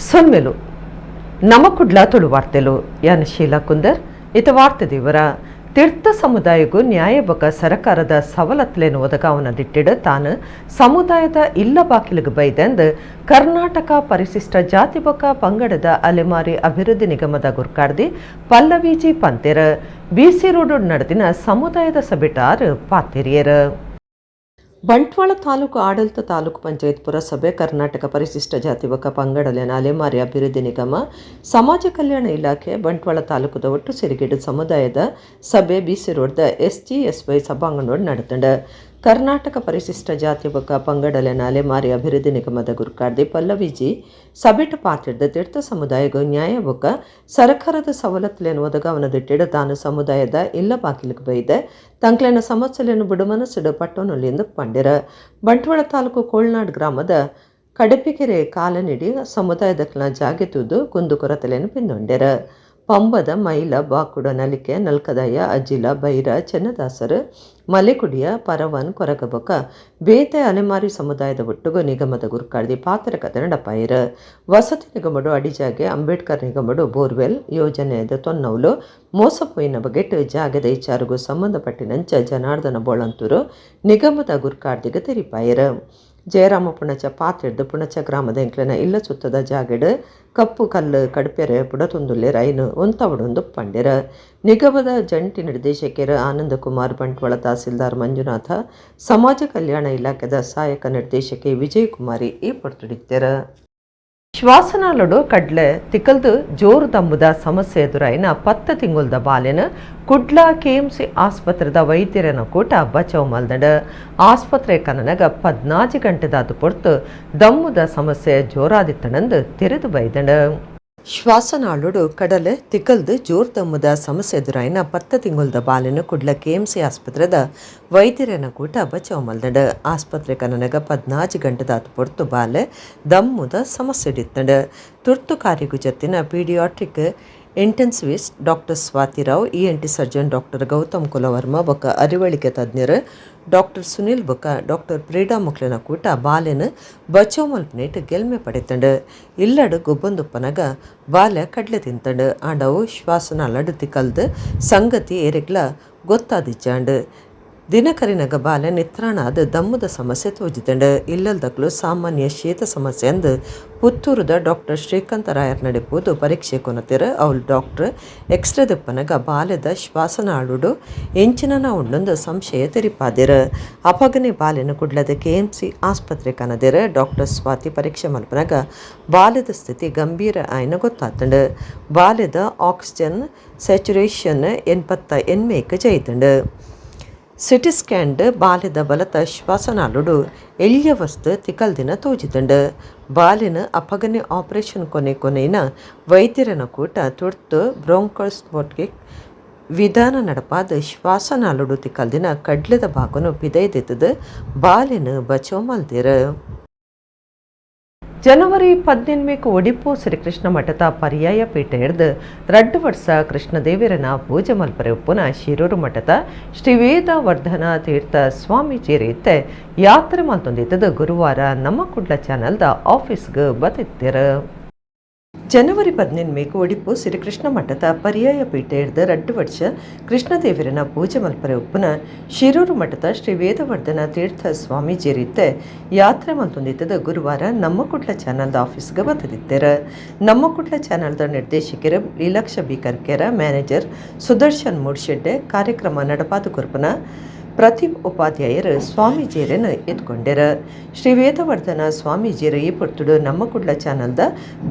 ಸೊಲ್ಮೆಲು ನಮ ಕುಡ್ಲ ತುಳು ವಾರ್ತೆಲು. ಯಾನ್ ಶೀಲಾ ಕುಂದರ್. ಇತ ವಾರ್ತೆ ದೇವರ ತೀರ್ಥ ಸಮುದಾಯಕ್ಕೂ ನ್ಯಾಯ ಬೊಕ ಸರಕಾರದ ಸವಲತ್ತುಲೆನ್ ಒದಗಾವನ ದಿಟ್ಟಿಡ್ ತಾನು ಸಮುದಾಯದ ಇಲ್ಲ ಬಾಕಿಲಿಗೆ ಬೈದೆಂದು ಕರ್ನಾಟಕ ಪರಿಶಿಷ್ಟ ಜಾತಿ ಬೊಕ ಪಂಗಡದ ಅಲೆಮಾರಿ ಅಭಿವೃದ್ಧಿ ನಿಗಮದ ಗುರ್ಕಾರ್ದಿ ಪಲ್ಲವಿ ಜಿ ಪಂತೆರ್ ಬಿಸಿ ರೋಡ್ ನಡೆದಿನ ಸಮುದಾಯದ ಸಭೆಟಾರ್ ಪಾತೆರಿಯರು. ಬಂಟ್ವಾಳ ತಾಲೂಕು ಆಡಳಿತ ತಾಲೂಕು ಪಂಚಾಯತ್ ಪುರಸಭೆ ಕರ್ನಾಟಕ ಪರಿಶಿಷ್ಟ ಜಾತಿ ಬೊಕ ಪಂಗಡಲೆನ ಅಲೆಮಾರಿ ಅಭಿವೃದ್ಧಿ ನಿಗಮ ಸಮಾಜ ಕಲ್ಯಾಣ ಇಲಾಖೆ ಬಂಟ್ವಾಳ ತಾಲೂಕುದ ಒಟ್ಟು ಸಿರಿಗೇಡು ಸಮುದಾಯದ ಸಭೆ ಬಿಸಿ ರೋಡ್ದ ಎಸ್ಜಿಎಸ್ವೈ ಸಭಾಂಗಣೋಡ್ ನಡೆತಂಡು. ಕರ್ನಾಟಕ ಪರಿಶಿಷ್ಟ ಜಾತಿ ಬೊಕ ಪಂಗಡಲೆನ ಅಲೆಮಾರಿ ಅಭಿವೃದ್ಧಿ ನಿಗಮದ ಗುರುಕಾರ್ದಿ ಪಲ್ಲವಿ ಜಿ ಸಭೆಟ್ ಪಾತಿರ್ದ ತೀರ್ಥ ಸಮುದಾಯಗೂ ನ್ಯಾಯ ಬೊಕ ಸರಕಾರದ ಸವಲತ್ತುಲೆನ್ ಒದಗಾವನ ದಿಟ್ಟಿಡ್ ತಾನು ಸಮುದಾಯದ ಇಲ್ಲ ಬಾಕಿಲಿಗೆ ಬೈದೆ ತಂಕ್ಲೆನ ಸಮಸ್ಯೆಲೆನ್ ಬುಡುಮನಸ್ಸುಡು ಪಟ್ಟೊನೊಲಿ ಪಂಡೆರ. ಬಂಟ್ವಾಳ ತಾಲೂಕು ಕೋಳ್ನಾಡ್ ಗ್ರಾಮದ ಕಡಪಿಕೆರೆ ಕಾಲನಿಡಿ ಸಮುದಾಯದಕ್ಲ ಜಾಗೆ ತೂದು ಕುಂದುಕೊರತೆಲೆನ್ ಪಿಂದೊಂಡೆರ. ಪಂಬದ ಮೈಲ ಬಾಕುಡ ನಲಿಕೆ ನಲ್ಕದಾಯ ಅಜ್ಜಿಲ ಬೈರ ಚೆನ್ನದಾಸರು ಮಲೆಕುಡಿಯ ಪರವನ್ ಕೊರಗಬೊಕ ಬೇತೆ ಅಲೆಮಾರಿ ಸಮುದಾಯದ ಒಟ್ಟುಗು ನಿಗಮದ ಗುರುಕಾರ್ದಿ ಪಾತ್ರ ಕತೆ ನಡಪಾಯಿರು. ವಸತಿ ನಿಗಮಡು ಅಡಿಜಾಗೆ ಅಂಬೇಡ್ಕರ್ ನಿಗಮಡು ಬೋರ್ವೆಲ್ ಯೋಜನೆದ ತೊನ್ನೌಲು ಮೋಸಪೋಯಿನ ಬಗೆಟ್ ಜಾಗೆದ ಇಚಾರಗು ಸಂಬಂಧಪಟ್ಟಿನಂಚ ಜನಾರ್ದನ ಬೋಳಂತೂರು ನಿಗಮದ ಗುರುಕಾರ್ದಿಗೆ ತೆರಿಪಾಯಿರು. ಜಯರಾಮ ಪುಣಚ ಪಾತ್ರೆಡ್ದು ಪುಣಚ ಗ್ರಾಮದ ಎಂಕ್ಲೆನ ಇಲ್ಲ ಸುತ್ತದ ಜಾಗೆಡ್ ಕಪ್ಪು ಕಲ್ಲು ಕಡ್ಪೆರೆ ಪುಡತೊಂದುಲ್ಲೆ ರೈನು ಒಂತವಡೊಂದು ಪಂಡೆರ. ನಿಗಮದ ಜಂಟಿ ನಿರ್ದೇಶಕರು ಆನಂದ ಕುಮಾರ್, ಬಂಟ್ವಾಳ ತಹಸೀಲ್ದಾರ್ ಮಂಜುನಾಥ, ಸಮಾಜ ಕಲ್ಯಾಣ ಇಲಾಖೆದ ಸಹಾಯಕ ನಿರ್ದೇಶಕಿ ವಿಜಯಕುಮಾರಿ ಈ ಪೊರ್ತುಡಿತ್ತೆರ್. ಶ್ವಾಸನಾಲಡು ಕಡ್ಲೆ ತಿಕಲ್ದು ಜೋರು ದಮ್ಮುದ ಸಮಸ್ಯೆ ಎದುರಾಯಿನ 10 ತಿಂಗುಲ್ದ ಬಾಲೆನ ಕುಡ್ಲ ಕೆಎಂಸಿ ಆಸ್ಪತ್ರೆದ ವೈದ್ಯರನ ಕೂಟ ಬಚಾವ್ ಮಲ್ದಂಡ. ಆಸ್ಪತ್ರೆ ಕನನಗ 14 ಗಂಟೆದಾದ ಪೊರ್ತು ದಮ್ಮುದ ಸಮಸ್ಯೆ ಜೋರಾದಿತ್ತಣಂದು ತೆರೆದು ಬೈದಂಡ. ಶ್ವಾಸನಾಳುಡು ಕಡಲೆ ತಿಕಲ್ದು ಜೋರ್ ದಮ್ಮುದ ಸಮಸ್ಯೆ ಎದುರಾಯಿನ 10 ತಿಂಗುಲ್ದ ಬಾಲೆನ ಕುಡ್ಲ ಕೆಎಂಸಿ ಆಸ್ಪತ್ರೆದ ವೈದ್ಯರನ ಕೂಟ ಬಚಾವ್ ಮಲ್ದಂಡ. ಆಸ್ಪತ್ರೆ ಕನನಗ 14 ಗಂಟೆದಾತ ಪೊರ್ತು ಬಾಲೆ ದಮ್ಮುದ ಸಮಸ್ಯೆ ಇತ್ತಂಡ. ತುರ್ತು ಕಾರ್ಯಗುಜತ್ತಿನ paediatric intensivist doctor Swathi Rao, ENT surgeon doctor Gautam Kulavarma ಬೊಕ್ಕ ಅರಿವಳಿಕೆ ತಜ್ಞರು ಡಾಕ್ಟರ್ ಸುನಿಲ್ ಬೊಕ್ಕ ಡಾಕ್ಟರ್ ಪ್ರೀಡಾ ಮುಕ್ಲೆನ ಕೂಟ ಬಾಲೆನ್ ಬಚಾವ್ ಮಲ್ಪನೇಟ್ ಗೆಲ್ಮೆ ಪಡೆತಂಡು. ಇಲ್ಲಡು ಗೊಬ್ಬೊಂದುಪ್ಪನಗ ಬಾಲೆ ಕಡ್ಲೆ ತಿಂತಂಡು. ಆಂಡವು ಶ್ವಾಸನಾಲಡು ತಿಕಲ್ದು ಸಂಗತಿ ಏರೆಗ್ಲ ಗೊತ್ತಾದಿಜ್ಜಾಂಡು. ದಿನಕರಿನಗ ಬಾಲೆ ನಿತ್ರಾಣಾದ ದಮ್ಮುದ ಸಮಸ್ಯೆ ತೋಜಿತಂಡು. ಇಲ್ಲಲ್ದಕ್ಲು ಸಾಮಾನ್ಯ ಶೀತ ಸಮಸ್ಯೆ ಅಂದು ಪುತ್ತೂರುದ ಡಾಕ್ಟರ್ ಶ್ರೀಕಾಂತ ರಾಯರ್ ನಡೆಪೋದು ಪರೀಕ್ಷೆ ಕೊನತಿರು. ಅವಳು ಡಾಕ್ಟರ್ ಎಕ್ಸ್ರೇ ದೆಪ್ಪನಗ ಬಾಲೆದ ಶ್ವಾಸನಾಳುಡು ಎಂಚಿನ ಉಂಡೊಂದು ಸಂಶಯ ತೆರಿಪಾದಿರು. ಅಪಗನೆ ಬಾಲೆನ ಕುಡ್ಲದ ಕೆಎಂಸಿ ಆಸ್ಪತ್ರೆ ಕನದಿರು. ಡಾಕ್ಟರ್ ಸ್ವಾತಿ ಪರೀಕ್ಷೆ ಮಲ್ಪನಗ ಬಾಲೆದ ಸ್ಥಿತಿ ಗಂಭೀರ ಆಯ್ನ ಗೊತ್ತಾತಂಡು. ಬಾಲೆದ ಆಕ್ಸಿಜನ್ ಸ್ಯಾಚುರೇಷನ್ 88ಕ್ಕೆ ಜೈತಂಡು. ಸಿಟಿ ಸ್ಕ್ಯಾನ್ಡ್ ಬಾಲೆದ ಬಲತ ಶ್ವಾಸನಾಳುಡು ಎಳ್ಯ ವಸ್ತು ತಿಕಲ್ದಿನ ತೋಜಿತಂಡು. ಬಾಲಿನ ಅಪಗನೆ ಆಪರೇಷನ್ ಕೊನೆ ಕೊನೆನ ವೈದ್ಯರನ ಕೂಟ ತುರ್ತು ಬ್ರೋಂಕೋಸ್ಕೋಪಿಕ್ ವಿಧಾನ ನಡಪಾದ ಶ್ವಾಸನಾಳುಡು ತಿಕಲ್ದಿನ ಕಡ್ಲೆದ ಭಾಗನು ಪಿದೈದೆತ್ತದು ಬಾಲಿನ ಬಚಾವ್ ಮಲ್ದಿರು. ಜನವರಿ 18ಕ್ಕೆ ಒಡಿಪು ಶ್ರೀಕೃಷ್ಣ ಮಠದ ಪರ್ಯಾಯ ಪೀಠ ಹಿಡ್ದು 2 ವರ್ಷ ಕೃಷ್ಣದೇವರನ ಪೂಜೆ ಮಲ್ಪರೆ ಉಪ್ಪುನ ಶಿರೂರು ಮಠದ ಶ್ರೀ ವೇದ ವರ್ಧನ ತೀರ್ಥ ಸ್ವಾಮೀಜಿ ರೀತೆ ಯಾತ್ರೆ ಮಲ್ತೊಂದಿತ್ತದು ಗುರುವಾರ ನಮ್ಮ ಕುಡ್ಲ ಚಾನಲ್ದ ಆಫೀಸ್ಗೆ ಬತ್ತಿತ್ತಿರು. ಜನವರಿ 18ಕ್ಕೆ ಒಡಿಪು ಶ್ರೀಕೃಷ್ಣ ಮಠದ ಪರ್ಯಾಯ ಪೀಠ ಹಿಡ್ದು 2 ವರ್ಷ ಕೃಷ್ಣದೇವರನ ಪೂಜೆ ಮಲ್ಪರೆ ಉಪ್ಪುನ ಶಿರೂರು ಮಠದ ಶ್ರೀ ವೇದವರ್ಧನ ತೀರ್ಥ ಸ್ವಾಮೀಜಿ ರೀತೆ ಯಾತ್ರೆ ಮಲ್ತೊಂದಿತ್ತದು ಗುರುವಾರ ನಮ್ಮ ಕುಡ್ಲ ಚಾನಲ್ದ ಆಫೀಸ್ಗೆ ಬತ್ತದಿತ್ತೆರ್. ನಮ್ಮ ಕುಡ್ಲ ಚಾನಲ್ದ ನಿರ್ದೇಶಕರು ಲೀಲಾಕ್ಷ ಬಿ ಕರ್ಕೆರ, ಮ್ಯಾನೇಜರ್ ಸುದರ್ಶನ್ ಮೂಡ್ಶೆಡ್ಡೆ, ಕಾರ್ಯಕ್ರಮ ನಡಪಾದ ಕೊರ್ಪುನ ಪ್ರದೀಪ್ ಉಪಾಧ್ಯಾಯರು ಸ್ವಾಮೀಜಿಯರನ್ನು ಎತ್ಕೊಂಡೆರ. ಶ್ರೀ ವೇದವರ್ಧನ ಸ್ವಾಮೀಜಿಯರು ಈ ಪೊರ್ತುಡು ನಮ್ಮ ಕುಡ್ಲ ಚಾನಲ್ದ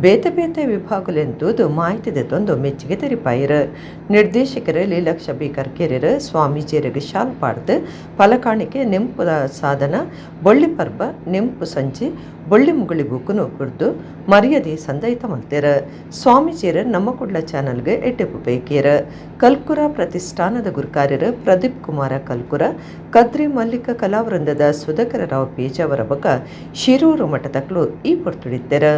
ಬೇತೆ ಬೇತೆ ವಿಭಾಗಲೆಂತೂದು ಮಾಹಿತಿ ದೆತ್ತೊಂದು ಮೆಚ್ಚುಗೆ ತೆರಿಪಾಯರು. ನಿರ್ದೇಶಕರು ಲೀಲಾಕ್ಷ ಬಿ ಕರ್ಕೇರರು ಸ್ವಾಮೀಜಿಯರಿಗೆ ಶಾಲ್ ಪಾಡ್ದು ಫಲಕಾಣಿಕೆ, ನೆಂಪುದ ಸಾಧನ, ಬೊಳ್ಳಿ ಪರ್ಬ, ನೆಂಪು ಸಂಚಿ, ಬೊಳ್ಳಿ ಮುಗುಳಿ ಬೂಕುನು ಕುರ್ದು ಮರ್ಯಾದೆ ಸಂದೈತ ಮಲ್ತೆರ್. ಸ್ವಾಮೀಜಿಯರು ನಮ್ಮ ಕುಡ್ಲ ಚಾನಲ್ಗೆ ಎಡ್ಡೆಪ್ಪು ಬೇಕಿಯರ್. ಕಲ್ಕುರ ಪ್ರತಿಷ್ಠಾನದ ಗುರುಕಾರ್ಯರು ಪ್ರದೀಪ್ ಕುಮಾರ ಕಲ್ಕುರ, ಕದ್ರಿ ಮಲ್ಲಿಕ ಕಲಾವೃಂದದ ಸುಧಾಕರ ರಾವ್ ಪೇಜಾವರ ಬೊಕ ಶಿರೂರು ಮಠದಕ್ಲು ಈ ಪೊರ್ತುಡಿತ್ತೆರ್.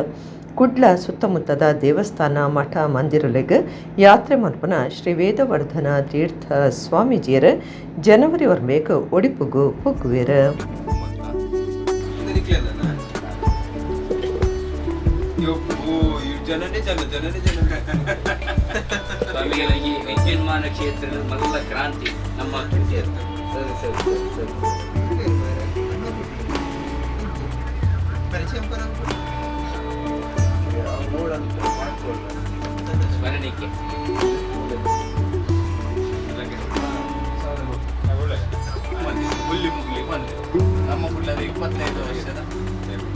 ಕುಡ್ಲ ಸುತ್ತಮುತ್ತದ ದೇವಸ್ಥಾನ, ಮಠ, ಮಂದಿರಲೆಗ್ ಯಾತ್ರೆ ಮಲ್ಪುನ ಶ್ರೀ ವೇದವರ್ಧನ ತೀರ್ಥ ಸ್ವಾಮೀಜಿಯರು ಜನವರಿ ಒರ್ಂಬೆಗ್ ಒಡಿಪುಗು ಪೊಗ್ಗುವೆರ್. ಸ್ವಾಮಿಗಳ ಈ ವಿದ್ಯುನ್ಮಾನ ಕ್ಷೇತ್ರದ ಮೊದಲ ಕ್ರಾಂತಿ ನಮ್ಮ. ಸರಿ ಸರಿ ಸರಿ. ಸ್ಮರಣಿಕೆ ನಮ್ಮ ಕುಡ್ಲದ 25 ವರ್ಷದ 50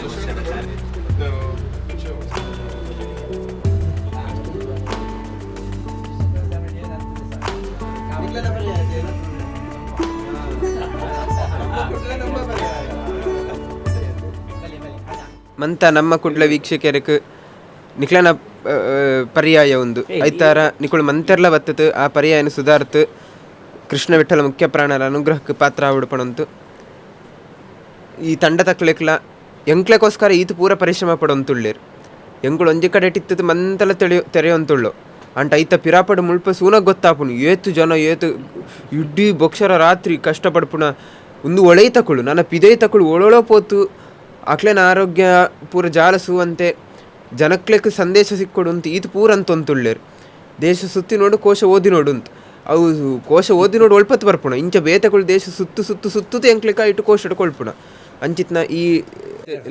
ವರ್ಷದ ಕಾರ್ಯ. ಮಂತ ನಮ್ಮ ಕುಡ್ಲ ವೀಕ್ಷಕರಿಗೆ ನಿಕ್ಲನ ಪರ್ಯಾಯ ಒಂದು ಐತಾರ ನಿಕುಳು ಮಂತೆರ್ಲ ಬತ್ತತು ಆ ಪರ್ಯಾಯನ ಸುಧಾರ್ತು ಕೃಷ್ಣ ವಿಠಲ ಮುಖ್ಯ ಪ್ರಾಣರ ಅನುಗ್ರಹಕ್ಕೆ ಪಾತ್ರ ಆವಿಡ್ಪಣಂತು. ಈ ತಂಡ ತಕ್ಲೆಕ್ಲ ಎಂಕ್ಲೆಕೋಸ್ಕರ ಈತ ಪೂರ ಪರಿಶ್ರಮ ಪಡೊಂತುಳ್ಳೇರು. ಎಂಕುಳು ಒಂಜಿ ಕಡೆ ಟಿತ್ತದು ಮಂತಲ ತೆರೆಯೊಂತುಳ್ಳು ಅಂಟ ಐತ ಪಿರಾಪಡು ಮುಲ್ಪ ಸೂನಗ್ ಗೊತ್ತಾಪುನು ಏತು ಜನ ಏತು ಇಡೀ ಬೊಕ್ಷರ ರಾತ್ರಿ ಕಷ್ಟಪಡ್ಪುಣ ಒಂದು ಒಳೈ ತಕುಳು ನನ್ನ ಪಿದೈ ತಕುಳು ಒಳೊಳೋ ಪೋತು ಅಕ್ಲೆನ ಆರೋಗ್ಯ ಪೂರ ಜಾಲ ಸೂವಂತೆ ಜನಕ್ಲೆಕ್ ಸಂದೇಶ ಸಿಕ್ಕೊಡು ಅಂತ ಈತ ಪೂರ ಅಂತ ಒಂತುಳ್ಳೇರು. ದೇಶ ಸುತ್ತಿ ನೋಡು ಕೋಶ ಓದಿ ನೋಡು ಅಂತ ಅವು ಕೋಶ ಓದಿ ನೋಡು ಒಳ್ಪತ್ತು ಬರ್ಪುಣ ಇಂಚ ಬೇತಕುಳು ದೇಶ ಸುತ್ತು ಸುತ್ತು ಸುತ್ತುತ್ತೆ ಎಂಕ್ಲೆಕ ಇಟ್ಟು ಕೋಶ ಕೊಳ್ಪುಣ ಅಂಚಿತ್ನ ಈ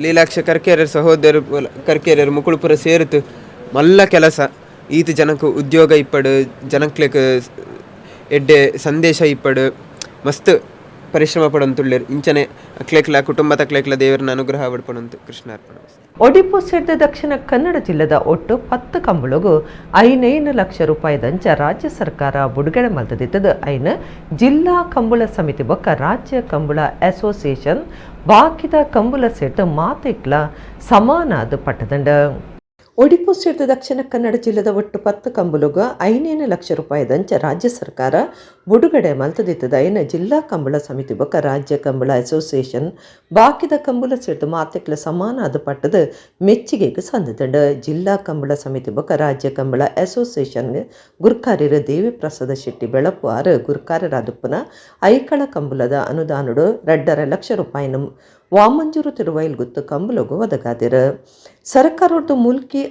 ಲೀಲಾಕ್ಷ ಕರ್ಕೇರರ್ ಸಹೋದರ ಕರ್ಕೇರರ್ ಮುಕುಳುಪುರ ಸೇರುತ್ತು ಮಲ್ಲ ಕೆಲಸ ಈತ ಜನಕ್ಕೆ ಉದ್ಯೋಗ ಇಪ್ಪಡು ಜನಕ್ಲೆಕ್ ಎಡ್ಡೆ ಸಂದೇಶ ಇಪ್ಪಡು ಮಸ್ತ್ ಪರಿಶ್ರಮ ಪಡಂತುಳ್ಳೇರು. ಇಂಚನೆ ಅಕ್ಲೆಕ್ಲ ಕುಟುಂಬ ತಕ್ಲೆಕ್ಲ ದೇವರನ್ನ ಅನುಗ್ರಹ ಪಡ್ಪಣಂತು ಕೃಷ್ಣಾರ್ಪಣ. ಒಡಿಪು ಸೇರಿದ ದಕ್ಷಿಣ ಕನ್ನಡ ಜಿಲ್ಲೆದ ಒಟ್ಟು 10 ಕಂಬಳಗು 5 ಲಕ್ಷ ರೂಪಾಯಿದಂಚ ರಾಜ್ಯ ಸರ್ಕಾರ ಬಿಡುಗಡೆ ಮಲ್ತದಿತ್ತದು. ಐನ ಜಿಲ್ಲಾ ಕಂಬಳ ಸಮಿತಿ ಬೊಕ್ಕ ರಾಜ್ಯ ಕಂಬಳ ಅಸೋಸಿಯೇಷನ್ ಬಾಕಿದ ಕಂಬಳ ಸೇರಿದ ಮಾತೆಕ್ಲ ಸಮಾನಾದ ಪಟ್ಟದಂಡ. ಒಡಿಪು ಸೇರಿದ ದಕ್ಷಿಣ ಕನ್ನಡ ಜಿಲ್ಲೆದ ಒಟ್ಟು 10 ಕಂಬಳುಗ 5 ಲಕ್ಷ ರೂಪಾಯಿದಂಚ ರಾಜ್ಯ ಸರ್ಕಾರ ಬಿಡುಗಡೆ ಮಲ್ತದಿತ್ತದ. ಐನ ಜಿಲ್ಲಾ ಕಂಬಳ ಸಮಿತಿ ಬೊಕ್ಕ ರಾಜ್ಯ ಕಂಬಳ ಅಸೋಸಿಯೇಷನ್ ಬಾಕಿದ ಕಂಬಳ ಸೇರಿದ ಮಾತೆಕ್ಲ ಸಮಾನಾದ ಪಟ್ಟದ ಮೆಚ್ಚುಗೆಗೆ ಸಂದದಂಡ. ಜಿಲ್ಲಾ ಕಂಬಳ ಸಮಿತಿ ಬೊಕ್ಕ ರಾಜ್ಯ ಕಂಬಳ ಅಸೋಸಿಯೇಷನ್ ಗುರ್ಕಾರ್ಯರ ದೇವಿಪ್ರಸಾದ ಶೆಟ್ಟಿ ಬೆಳಪು ಆರು ಗುರ್ಕಾರ್ಯರಾದಪ್ಪನ ಐಕಳ ಕಂಬಳದ ಅನುದಾನಡು 2.5 ಲಕ್ಷ ರೂಪಾಯಿನ ವಾಮಂಜೂರು ತಿರುವೈಲ್ ಗುತ್ತು ಕಂಬಳಗು ಒದಗಾದಿರು. ಸರ್ಕಾರದ್ದು ಮುಲ್ಕಿ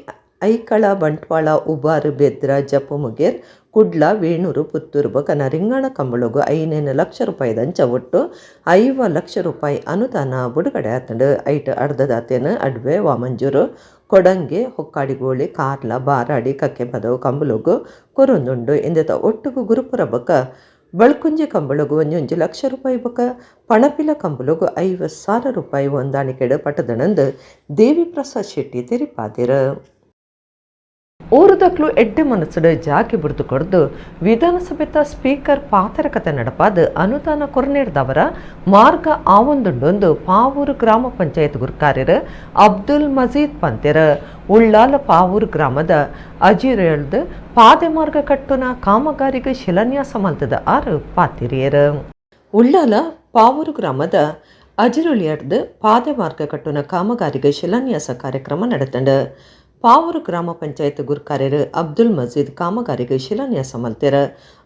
ಐಕಳ ಬಂಟ್ವಾಳ ಉಬಾರು ಬೆದ್ರ ಜಪ್ಪು ಮುಗೇರ್ ಕುಡ್ಲ ವೇಣೂರು ಪುತ್ತೂರು ಬೊಕ್ಕ ನರಿಂಗಾಣ ಕಂಬಳಗು 5 ಲಕ್ಷ ರೂಪಾಯಿದಂಚ ಒಟ್ಟು 5 ಲಕ್ಷ ರೂಪಾಯಿ ಅನುದಾನ ಬಿಡುಗಡೆ ಆತಂಡು. ಐಟ್ ಅರ್ಧದಾತೇನು ಅಡ್ವೆ ವಾಮಂಜೂರು ಕೊಡಂಗೆ ಹೊಕ್ಕಾಡಿಗೋಳಿ ಕಾರ್ಲ ಬಾರಾಡಿ ಕಕ್ಕೆಪದವು ಕಂಬಳಗು ಕೊರೊಂದುಂಡು. ಇಂದತ ಒಟ್ಟುಗು ಗುರುಪುರ ಬೊಕ್ಕ ಬಳಕುಂಜಿ ಕಂಬಳಗು 1 ಲಕ್ಷ ರೂಪಾಯಿ ಬೊಕ್ಕ ಪಣಪಿಲ ಕಂಬಳಗು 50,000 ರೂಪಾಯಿ ಹೊಂದಾಣಿಕೆಡು ಪಟ್ಟದಣಂದು ದೇವಿಪ್ರಸಾದ್ ಶೆಟ್ಟಿ ತೆರಿಪಾದಿರು. ಊರುದಕ್ಲು ಎಡ್ಡೆ ಮನಸ್ಸುಡು ಜಾಗೆ ಬುಡ್ದು ಕೊಡ್ದು ವಿಧಾನಸಭೆತ ಸ್ಪೀಕರ್ ಪಾತರಕತೆ ನಡಪಾದ ಅನುದಾನ ಕೊರನೇಡ್ದವರ ಮಾರ್ಗ ಆವೊಂದುಂಡೊಂದು ಪಾವೂರು ಗ್ರಾಮ ಪಂಚಾಯತ್ ಗುರ್ಕಾರ್ಯರು ಅಬ್ದುಲ್ ಮಜೀದ್ ಪಂತೆರ. ಉಳ್ಳಾಲ ಪಾವೂರು ಗ್ರಾಮದ ಅಜಿರೇಳ್ದು ಪಾದೆ ಮಾರ್ಗ ಕಟ್ಟುನ ಕಾಮಗಾರಿಗೆ ಶಿಲಾನ್ಯಾಸ ಮಲ್ತದ ಆರು ಪಾತಿರಿಯರು. ಉಳ್ಳಾಲ ಪಾವೂರು ಗ್ರಾಮದ ಅಜಿರುಳಿಯರ್ದು ಪಾದೆ ಮಾರ್ಗ ಕಟ್ಟುನ ಕಾಮಗಾರಿಗೆ ಶಿಲಾನ್ಯಾಸ ಕಾರ್ಯಕ್ರಮ ನಡೆತಂಡ. ಪಾವೂರು ಗ್ರಾಮ ಪಂಚಾಯತ್ ಗುರ್ಕಾರ್ಯರು ಅಬ್ದುಲ್ ಮಜೀದ್ ಕಾಮಗಾರಿಗೆ ಶಿಲಾನ್ಯಾಸ ಮಲ್ತೆರ.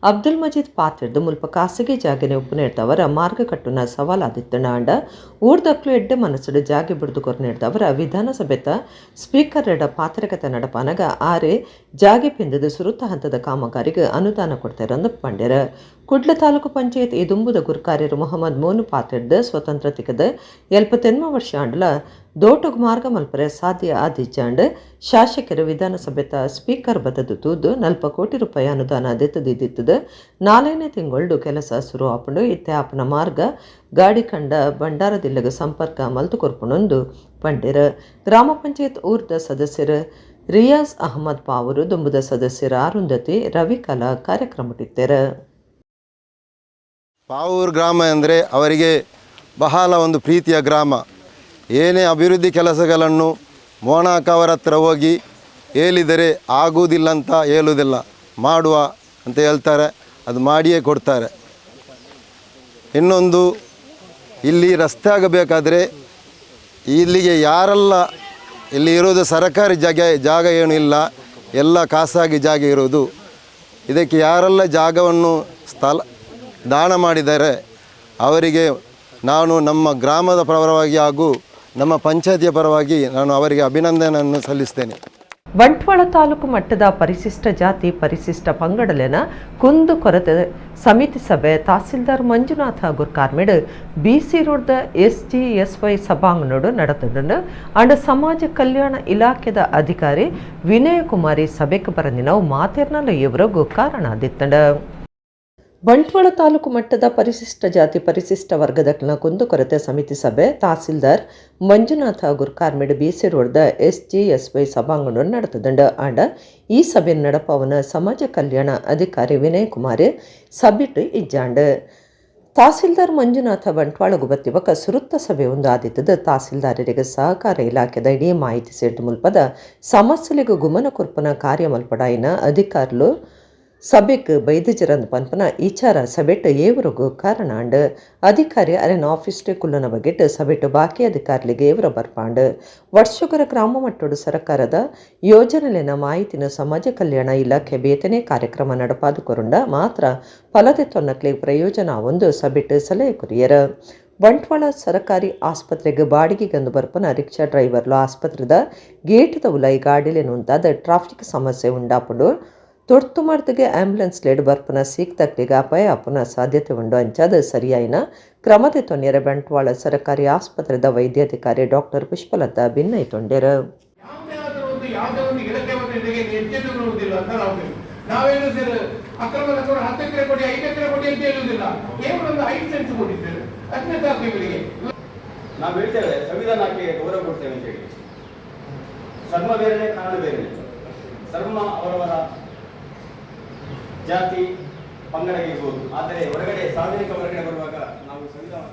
ಅಬ್ದುಲ್ ಮಜೀದ್ ಪಾತಿರ್ದು ಮುಲ್ಪ ಖಾಸಗಿ ಜಾಗೆನೆ ಉಪ್ಪುನೇಡ್ದವರ ಮಾರ್ಗ ಕಟ್ಟುನ ಸವಾಲಾದಿತ್ತಂಡ. ಊರ್ದಕ್ಲು ಎಡ್ಡೆ ಮನಸ್ಸುಡು ಜಾಗೆ ಬಿಡ್ದು ಕೊರ್ನೇಡ್ದವರ ವಿಧಾನಸಭೆತ ಸ್ಪೀಕರ್ ಎಡ ಪಾತ್ರಕತೆ ನಡಪಾನಗ ಆರೆ ಜಾಗೆ ಪಿಂದದ ಸುರುತ ಹಂತದ ಕಾಮಗಾರಿಗೆ ಅನುದಾನ ಕೊಡ್ತಾರಂದು ಪಂಡ್ಯರ. ಕುಡ್ಲ ತಾಲೂಕು ಪಂಚಾಯತ್ ಇದುಂಬುದ ಗುರ್ಕಾರ್ಯರು ಮೊಹಮ್ಮದ್ ಮೋನು ಪಾತಿರ್ದು ಸ್ವತಂತ್ರ ತಿಕ್ಕದ 78 ವರ್ಷ ಆಂಡಲ ದೋಟಗ್ ಮಾರ್ಗ ಮಲ್ಪರೆ ಸಾಧ್ಯ ಆದಿಜ್ಜಾಂಡ್ ಶಾಸಕರು ವಿಧಾನಸಭೆತ ಸ್ಪೀಕರ್ ಬದದು ತೂದು 40 ಕೋಟಿ ರೂಪಾಯಿ ಅನುದಾನ ದೆತ್ತದಿದ್ದಿತ್ತದು. 4ನೇ ತಿಂಗಳು ಕೆಲಸ ಶುರು ಆಪುಂಡು. ಇತ್ತೆ ಆಪನ ಮಾರ್ಗ ಗಾಡಿ ಕಂಡ ಭಂಡಾರದಿಲ್ಲಗ ಸಂಪರ್ಕ ಮಲ್ತು ಕೊರ್ಪುಣೊಂದು ಪಂಡಿರ. ಗ್ರಾಮ ಪಂಚಾಯತ್ ಊರ್ದ ಸದಸ್ಯರು ರಿಯಾಜ್ ಅಹಮದ್ ಪಾವೂರು ದುಂಬುದ ಸದಸ್ಯರು ಅರುಂಧತಿ ರವಿಕಲಾ ಕಾರ್ಯಕ್ರಮಟ್ಟಿತ್ತೆರು. ಪಾವೂರು ಗ್ರಾಮ ಅಂದರೆ ಅವರಿಗೆ ಬಹಳ ಒಂದು ಪ್ರೀತಿಯ ಗ್ರಾಮ. ಏನೇ ಅಭಿವೃದ್ಧಿ ಕೆಲಸಗಳನ್ನು ಮೋನಾಕ ಅವರ ಹತ್ರ ಹೋಗಿ ಹೇಳಿದರೆ ಆಗುವುದಿಲ್ಲ ಅಂತ ಹೇಳುವುದಿಲ್ಲ, ಮಾಡುವ ಅಂತ ಹೇಳ್ತಾರೆ, ಅದು ಮಾಡಿಯೇ ಕೊಡ್ತಾರೆ. ಇನ್ನೊಂದು, ಇಲ್ಲಿ ರಸ್ತೆ ಆಗಬೇಕಾದರೆ ಇಲ್ಲಿಗೆ ಯಾರೆಲ್ಲ ಇಲ್ಲಿ ಇರೋದು ಸರಕಾರಿ ಜಾಗ ಏನೂ ಇಲ್ಲ, ಎಲ್ಲ ಖಾಸಗಿ ಜಾಗ ಇರೋದು. ಇದಕ್ಕೆ ಯಾರೆಲ್ಲ ಜಾಗವನ್ನು ಸ್ಥಳ ದಾನ ಮಾಡಿದ್ದಾರೆ ಅವರಿಗೆ ನಾನು ನಮ್ಮ ಗ್ರಾಮದ ಪರವಾಗಿ ಹಾಗೂ ನಮ್ಮ ಪಂಚಾಯತಿಯ ಪರವಾಗಿ ನಾನು ಅವರಿಗೆ ಅಭಿನಂದನೆಯನ್ನು ಸಲ್ಲಿಸ್ತೇನೆ. ಬಂಟ್ವಾಳ ತಾಲೂಕು ಮಟ್ಟದ ಪರಿಶಿಷ್ಟ ಜಾತಿ ಪರಿಶಿಷ್ಟ ಪಂಗಡಲೆನ ಕುಂದು ಕೊರತೆ ಸಮಿತಿ ಸಭೆ ತಹಸೀಲ್ದಾರ್ ಮಂಜುನಾಥ ಗುರ್ಕಾರ್ಮೇಡ್ ಬಿಸಿ ರೋಡ್ದ ಎಸ್ಜಿಎಸ್ವೈ ಸಭಾಂಗಣೋಡು ನಡೆತುಂಡು. ಅಂಡ್ ಸಮಾಜ ಕಲ್ಯಾಣ ಇಲಾಖೆದ ಅಧಿಕಾರಿ ವಿನಯ ಕುಮಾರಿ ಸಭೆಗೆ ಬರಂದಿನವು ಮಾತೆರ್ನಲ್ಲ ಇವರಿಗೂ ಕಾರಣ ದಿತ್ತಂಡ. ಬಂಟ್ವಾಳ ತಾಲೂಕು ಮಟ್ಟದ ಪರಿಶಿಷ್ಟ ಜಾತಿ ಪರಿಶಿಷ್ಟ ವರ್ಗದ ಕುಂದುಕೊರತೆ ಸಮಿತಿ ಸಭೆ ತಹಸೀಲ್ದಾರ್ ಮಂಜುನಾಥ ಗುರ್ಕಾರ್ಮೇಡ್ ಬಿಸಿ ರೋಡ್ದ ಎಸ್ಜಿಎಸ್ವೈ ಸಭಾಂಗಣ ನಡೆತದಂಡ. ಆಂಡ ಈ ಸಭೆ ನಡಪವನ ಸಮಾಜ ಕಲ್ಯಾಣ ಅಧಿಕಾರಿ ವಿನಯ್ ಕುಮಾರ್ ಸಬಿಟ್ಟು ಇಜ್ಜಾಂಡ್. ತಹಸೀಲ್ದಾರ್ ಮಂಜುನಾಥ ಬಂಟ್ವಾಳ ಗುಬತ್ತಿಬಕ ಸುರುತ್ತ ಸಭೆ ಒಂದು ಆದಿತ್ತದ. ತಹಸೀಲ್ದಾರರಿಗೆ ಸಹಕಾರ ಇಲಾಖೆದ ಇಡೀ ಮಾಹಿತಿ ಸೇರ್ದು ಮುಲ್ಪದ ಸಮಸ್ಯೆಗೂ ಗುಮನ ಕೊರ್ಪನ ಕಾರ್ಯ ಮಲ್ಪಡಾಯಿನ ಅಧಿಕಾರುಲು ಸಭೆಗೆ ಬೈದಜರಂದು ಪನ್ಪನ ಇಚಾರ ಸಭೆಟ್ ಏವರಿಗೂ ಕಾರಣ ಅಂಡ್. ಅಧಿಕಾರಿ ಅರೆನ ಆಫೀಸ್ಟೆ ಕುಲ್ಲನ ಬಗೆಟ್ ಸಭೆಟ್ ಬಾಕಿ ಅಧಿಕಾರಿಗಳಿಗೆ ಏವರ ಬರ್ಪಾಂಡ್. ವರ್ಷಗರ ಗ್ರಾಮ ಮಟ್ಟೋಡು ಸರ್ಕಾರದ ಯೋಜನೆಲಿನ ಮಾಹಿತಿನ ಸಮಾಜ ಕಲ್ಯಾಣ ಇಲಾಖೆ ಬೇತನೆ ಕಾರ್ಯಕ್ರಮ ನಡಪಾದು ಕೊರುಂಡ ಮಾತ್ರ ಫಲದೆ ತೊನ್ನಕ್ಲೆ ಪ್ರಯೋಜನ ಒಂದು ಸಭೆಟ್ ಸಲಹೆ ಕೊರಿಯರ. ಬಂಟ್ವಾಳ ಸರಕಾರಿ ಆಸ್ಪತ್ರೆಗೆ ಬಾಡಿಗೆಗಂದು ಬರ್ಪನ ರಿಕ್ಷಾ ಡ್ರೈವರ್ಲು ಆಸ್ಪತ್ರೆದ ಗೇಟ್ದ ಉಲೈ ಗಾಡಿಲೇನು ಉಂಟಾದ ಟ್ರಾಫಿಕ್ ಸಮಸ್ಯೆ ಉಂಡಾಪುಂಡು. ತುರ್ತು ಮರ್ದಿಗೆ ಆಂಬ್ಯುಲೆನ್ಸ್ ಲೇಡ್ ಬರ್ಪನ ಸೀಕ್ ತಕ್ಲಿಗೆ ಅಪಾಯ ಅಪನ ಸಾಧ್ಯತೆ ಉಂಡು. ಅಂಚಾದ ಸರಿಯಾಯಿನ ಕ್ರಮದ ತೊನ್ಯರ ಬಂಟ್ವಾಳ ಸರಕಾರಿ ಆಸ್ಪತ್ರೆದ ವೈದ್ಯಾಧಿಕಾರಿ ಡಾಕ್ಟರ್ ಪುಷ್ಪಲತಾ ಭಿನ್ನೈತೊಂಡೆರು. ನಾವೇನು ಸರ್ ಅಕ್ರಮ 10 ಎಕರೆ ಕೊಡಿ 5 ಎಕರೆ ಕೊಡಿ ಅಂತ ಹೇಳುವುದಿಲ್ಲ, ಕೇವಲ ಒಂದು 5 ಸೆಂಟ್ಸ್ ಕೊಟ್ಟಿದ್ದೇವೆ ಅದನ್ನೇ ಸಾಕು ಇವರಿಗೆ. ನಾವು ಹೇಳ್ತೇವೆ ಸಂವಿಧಾನಕ್ಕೆ ಗೌರವ ಕೊಡ್ತೇವೆ ಅಂತ ಹೇಳಿ. ಧರ್ಮ ಬೇರೆ, ಕಾರಣ ಬೇರೆ. ಧರ್ಮ ಅವರವರ ಜಾತಿ ಪಂಗಡಗೆ ಇರ್ಬೋದು, ಆದರೆ ಹೊರಗಡೆ ಸಾರ್ವಜನಿಕ ಹೊರಗಡೆ ಬರುವಾಗ ನಾವು ಸಂವಿಧಾನ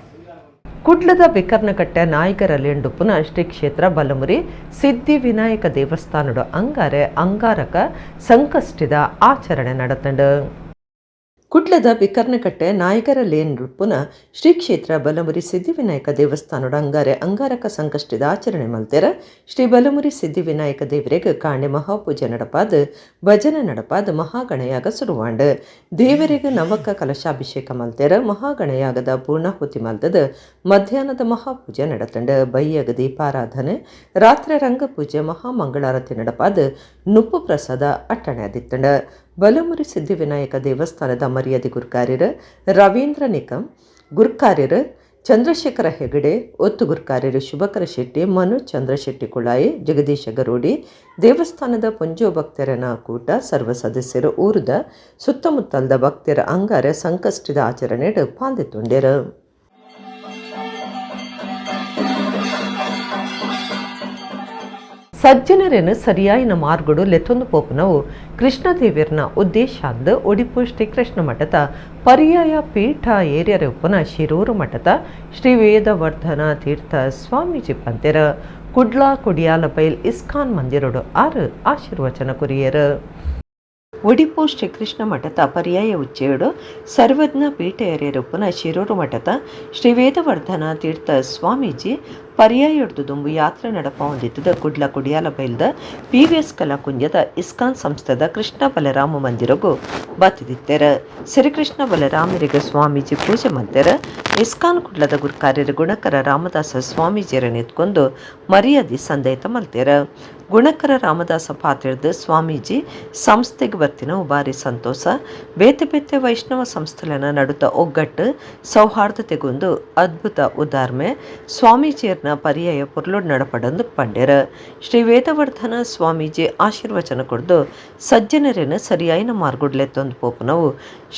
ಕುಡ್ಲದ ಬಿಕರ್ನಕಟ್ಟೆ ನಾಯಕರಲ್ಲೆಂಡುಪುನ ಶ್ರೀ ಕ್ಷೇತ್ರ ಬಲಮುರಿ ಸಿದ್ಧಿ ವಿನಾಯಕ ದೇವಸ್ಥಾನದ ಅಂಗಾರೆ ಅಂಗಾರಕ ಸಂಕಷ್ಟಿದ ಆಚರಣೆ ನಡೆತಂಡು. ಕುಡ್ಲದ ಬಿಕರ್ನಕಟ್ಟೆ ನಾಯಕರ ಲೇನ್ರುಪ್ಪುನ ಶ್ರೀ ಕ್ಷೇತ್ರ ಬಲಮುರಿ ಸಿದ್ಧಿವಿನಾಯಕ ದೇವಸ್ಥಾನದ ಅಂಗಾರೆ ಅಂಗಾರಕ ಸಂಕಷ್ಟಿದ ಆಚರಣೆ ಮಲ್ತೆರ. ಶ್ರೀ ಬಲಮುರಿ ಸಿದ್ಧಿವಿನಾಯಕ ದೇವರಿಗೆ ಕಾಣೆ ಮಹಾಪೂಜೆ ನಡಪಾದ ಭಜನೆ ನಡಪಾದ ಮಹಾಗಣಯಾಗ ಸುರುವಾಂಡ್. ದೇವರಿಗೆ ನವಕ ಕಲಶಾಭಿಷೇಕ ಮಲ್ತೆರ. ಮಹಾಗಣಯಾಗದ ಪೂರ್ಣಾಹುತಿ ಮಲ್ತದ ಮಧ್ಯಾಹ್ನದ ಮಹಾಪೂಜೆ ನಡತಂಡ. ಬೈಯಗ ದೀಪಾರಾಧನೆ, ರಾತ್ರಿ ರಂಗಪೂಜೆ, ಮಹಾಮಂಗಳಾರತಿ ನಡಪಾದ ನುಪ್ಪು ಪ್ರಸಾದ ಅಟ್ಟಣೆ ಅದಿತ್ತಂಡ. ಬಲಮುರಿ ಸಿದ್ಧಿವಿನಾಯಕ ದೇವಸ್ಥಾನದ ಮರ್ಯಾದೆ ಗುರ್ಕಾರ್ಯರು ರವೀಂದ್ರ ನಿಕಂ, ಗುರ್ಕಾರ್ಯರು ಚಂದ್ರಶೇಖರ ಹೆಗಡೆ, ಒತ್ತು ಗುರ್ಕಾರ್ಯರು ಶುಭಕರ ಶೆಟ್ಟಿ, ಮನೋಜ್ ಚಂದ್ರಶೆಟ್ಟಿ ಕುಳಾಯಿ, ಜಗದೀಶ ಗರೋಡಿ, ದೇವಸ್ಥಾನದ ಪುಂಜೋ ಭಕ್ತರನ ಕೂಟ, ಸರ್ವ ಸದಸ್ಯರು, ಊರದ ಸುತ್ತಮುತ್ತಲದ ಭಕ್ತರ ಅಂಗಾರ ಸಂಕಷ್ಟದ ಆಚರಣೆ ಪಾಲ್ದಿತ್ತುಂಡೆರು. ಸಜ್ಜನರೇನು ಸರಿಯಾಯಿನ ಮಾರ್ಗಡು ಲೆತ್ತೊಂದು ಪೋಪನವು ಕೃಷ್ಣದೇವಿಯರ್ನ ಉದ್ದೇಶ ಅಂದು ಒಡಿಪು ಶ್ರೀಕೃಷ್ಣ ಮಠದ ಪರ್ಯಾಯ ಪೀಠ ಏರಿಯರ ಉಪ್ಪನ ಶಿರೂರು ಮಠದ ಶ್ರೀ ವೇದವರ್ಧನ ತೀರ್ಥ ಸ್ವಾಮೀಜಿ ಪಂತೆರ ಕುಡ್ಲ ಕೊಡಿಯಾಲಬೈಲ್ ಇಸ್ಕಾನ್ ಮಂದಿರೋಡು ಆರು ಆಶೀರ್ವಚನ ಕುರಿಯರು. ಒಡಿಪು ಶ್ರೀಕೃಷ್ಣ ಮಠದ ಪರ್ಯಾಯ ಉಚ್ಚೇಡು ಸರ್ವಜ್ಞ ಪೀಠ ಎರೆಯರೊಪ್ಪನ ಶಿರೂರು ಮಠದ ಶ್ರೀ ವೇದವರ್ಧನ ತೀರ್ಥ ಸ್ವಾಮೀಜಿ ಪರ್ಯಾಯೊಡ್ದು ದುಂಬು ಯಾತ್ರೆ ನಡಪ ಹೊಂದಿದ್ದದ ಕುಡ್ಲ ಕುಡಿಯಾಲ ಬೈಲ್ದ ಪಿವಿಎಸ್ ಕಲಾಕುಂಜದ ಇಸ್ಕಾನ್ ಸಂಸ್ಥೆದ ಕೃಷ್ಣ ಬಲರಾಮ ಮಂದಿರಗೂ ಬತ್ತಿದಿತ್ತೆರ. ಶ್ರೀಕೃಷ್ಣ ಬಲರಾಮರಿಗೆ ಸ್ವಾಮೀಜಿ ಪೂಜೆ ಮಂತೆರ. ಇಸ್ಕಾನ್ ಕುಡ್ಲದ ಗುರುಕಾರ್ಯರ ಗುಣಕರ ರಾಮದಾಸ ಸ್ವಾಮೀಜಿಯರ ನಿಂತ್ಕೊಂಡು ಮರ್ಯಾದೆ ಸಂದೈತ ಮಲ್ತೆರ. ಗುಣಕರ ರಾಮದಾಸ ಪಾತ್ರದ ಸ್ವಾಮೀಜಿ ಸಂಸ್ಥೆಗೆ ಬರ್ತಿನ ಭಾರಿ ಸಂತೋಷ. ಬೇತೆ ಬೇತೆ ವೈಷ್ಣವ ಸಂಸ್ಥೆಲನ ನಡುತ್ತ ಒಗ್ಗಟ್ಟು ಸೌಹಾರ್ದತೆಗೊಂದು ಅದ್ಭುತ ಉದಾಹರಣೆ ಸ್ವಾಮೀಜಿಯರ್ನ ಪರ್ಯಾಯ ಪುರ್ಲೋಡ್ ನಡಪಡಂದು ಪಂಡ್ಯರ. ಶ್ರೀ ವೇದವರ್ಧನ ಸ್ವಾಮೀಜಿ ಆಶೀರ್ವಚನ ಕೊಡ್ದು ಸಜ್ಜನರೇನ ಸರಿಯಾಯಿನ ಮಾರ್ಗುಡ್ಲೆತ್ತೊಂದು ಪೋಪನವು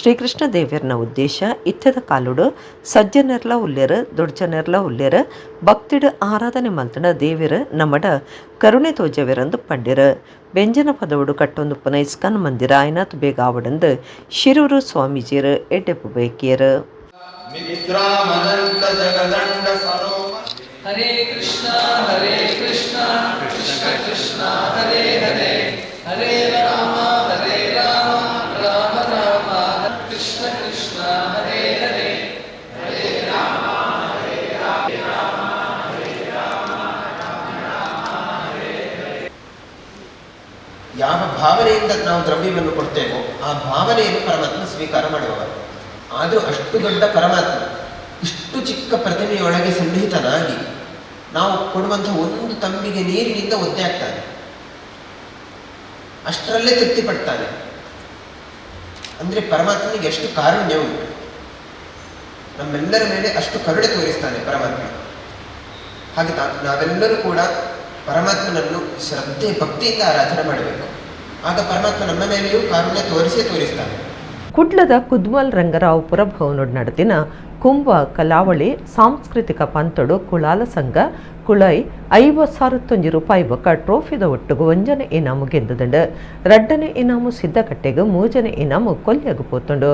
ಶ್ರೀಕೃಷ್ಣ ದೇವಿಯರ್ನ ಉದ್ದೇಶ. ಇತ್ತದ ಕಾಲುಡು ಸಜ್ಜನೆರ್ಲ ಉಲ್ಲೇರ ದೊಡ್ಡಜನೆರ್ಲ ಉಲ್ಲೇರ ಭಕ್ತಿಡು ಆರಾಧನೆ ಮಲ್ತನ ದೇವಿರ ನಮ್ಮಡ ಕರುಣೆ ತೋಜವೆರಂದು ಪಂಡಿರ. ವ್ಯಂಜನ ಪದವುಡು ಕಟ್ಟೊಂದು ಪುನ ಇಸ್ಕಾನ್ ಮಂದಿರ ಆಯ್ನಾತ್ ಬೇಗ ಆವಡಂದು ಶಿರೂರು ಸ್ವಾಮೀಜಿಯರು ಎಡ್ಡೆಪ್ಪು ಬೇಕಿಯರು. ಹರೇ ಕೃಷ್ಣ ಹರೇ ಕೃಷ್ಣ ಕೃಷ್ಣ ಕೃಷ್ಣ ಹರೇ ಹರೇ ಹರೇ ರಾಮ ಹರೇ ರಾಮ ರಾಮ ರಾಮ ಕೃಷ್ಣ ಕೃಷ್ಣ ಹರೇ ಹರೇ ಹರೇ ರಾಮ ಹರೇ ರಾಮ ಹರೇ ರಾಮ ರಾಮ ಹರೇ ಹರೇ. ಯಾವ ಭಾವನೆಯಿಂದ ನಾವು ದ್ರವ್ಯವನ್ನು ಕೊಡ್ತೇವೋ ಆ ಭಾವನೆಯನ್ನು ಪರಮಾತ್ಮ ಸ್ವೀಕಾರ ಮಾಡುವವರು. ಆದರೂ ಅಷ್ಟು ದೊಡ್ಡ ಪರಮಾತ್ಮ ಇಷ್ಟು ಚಿಕ್ಕ ಪ್ರತಿಮೆಯೊಳಗೆ ಸನ್ನಿಹಿತನಾಗಿ ನಾವು ಕೊಡುವಂಥ ಒಂದು ತಂಬಿಗೆ ನೀರಿನಿಂದ ಒದ್ದೆ ಆಗ್ತಾನೆ, ಅಷ್ಟರಲ್ಲೇ ತೃಪ್ತಿ ಪಡ್ತಾನೆ. ಅಂದರೆ ಪರಮಾತ್ಮನಿಗೆ ಎಷ್ಟು ಕಾರುಣ್ಯ ಉಂಟು, ನಮ್ಮೆಲ್ಲರ ಮೇಲೆ ಅಷ್ಟು ಕರುಣೆ ತೋರಿಸ್ತಾನೆ ಪರಮಾತ್ಮ. ಹಾಗೆ ನಾವೆಲ್ಲರೂ ಕೂಡ ಪರಮಾತ್ಮನನ್ನು ಶ್ರದ್ಧೆ ಭಕ್ತಿಯಿಂದ ಆರಾಧನೆ ಮಾಡಬೇಕು. ಆಗ ಪರಮಾತ್ಮ ನಮ್ಮ ಮೇಲೆಯೂ ಕಾರುಣ್ಯ ತೋರಿಸೇ ತೋರಿಸ್ತಾನೆ. ಕುಡ್ಲದ ಕುದ್ಮಲ್ ರಂಗರಾವ್ ಪುರಭವನೋಡ್ ನಡೆದಿನ ಕುಂಭ ಕಲಾವಳಿ ಸಾಂಸ್ಕೃತಿಕ ಪಂತೊಡು ಕುಳಾಲ ಸಂಘ ಕುಳೈ 50,001 ರೂಪಾಯಿ ಬೊಕ್ಕ ಟ್ರೋಫಿದ ಒಟ್ಟುಗು ಒಂಜನೆ ಇನಾಮು ಗೆಂದುದಂಡು. ರಡ್ಡನೆ ಇನಾಮು ಸಿದ್ದಕಟ್ಟೆಗು, ಮೂಜನೆ ಇನಾಮು ಕೊಲ್ಯಗು ಪೋತುಂಡು.